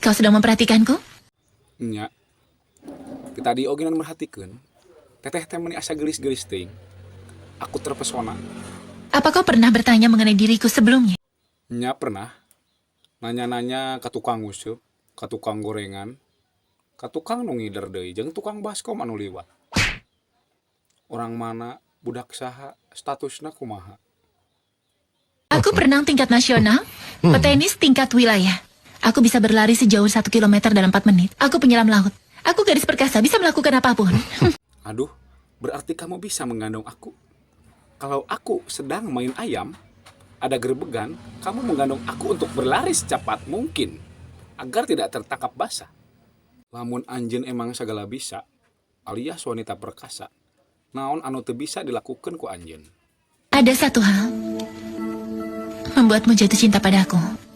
Kau sedang memperhatikanku? Nya. Ti tadi oge nan merhatikeun. Teteh teh meuni asa geulis-geulis teuing. Aku terpesona. Apa kau pernah bertanya mengenai diriku sebelumnya? Nya, pernah. Nanya-nanya ke tukang nguseup, ke tukang gorengan, ka tukang nu ngider deui, jeung tukang baskom anu liwat. Orang mana, budak saha, statusna kumaha. Aku perenang tingkat nasional, petenis tingkat wilayah. Aku bisa berlari sejauh 1 kilometer dalam 4 menit. Aku penyelam laut. Aku gadis perkasa, bisa melakukan apapun. Aduh, berarti kamu bisa menggendong aku. Kalau aku sedang main ayam, ada gerebegan, kamu menggendong aku untuk berlari secepat mungkin agar tidak tertangkap basah. Lamun anjeun emang segala bisa, alias wanita perkasa, naon anu teu bisa dilakukan ku anjeun? Ada satu hal membuatmu jatuh cinta padaku.